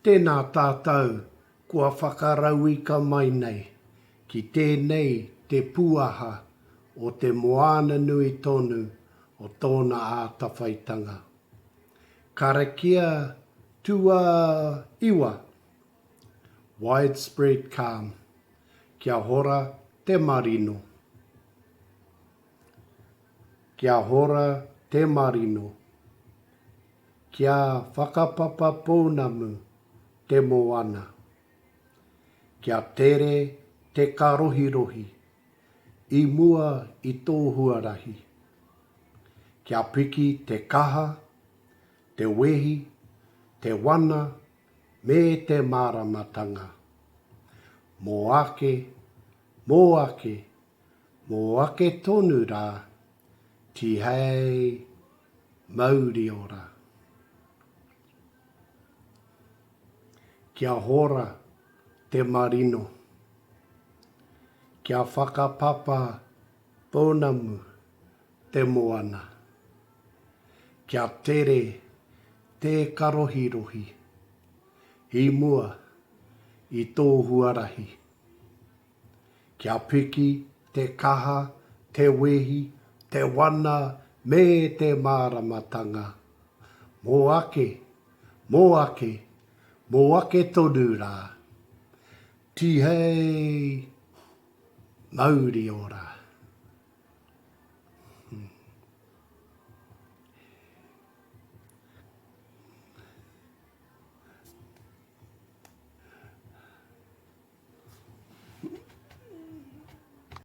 Tēnā tātou kua whakarauika mai nei ki tēnei te pūaha o te moana nui tonu o tōna ātawhaitanga. Karakia tuaiwa, Widespread calm, kia hora te marino. Kia hora te marino. Kia whakapapa pounamu te moana. Kia tere te karohirohi i mua i tō huarahi. Kia piki te kaha, te wehi, te wana me te māramatanga. Mō ake, mō ake, mō ake tonu rā, tihei mauri ora. Kia hora te marino. Kia whakapapa pounamu te moana. Kia tere te karohirohi i mua i tō huarahi. Kia piki te kaha, te wehi, te wana me te māramatanga. Mō ake, mō ake, mō ake tonu rā. Tihei mauri ora. Hmm.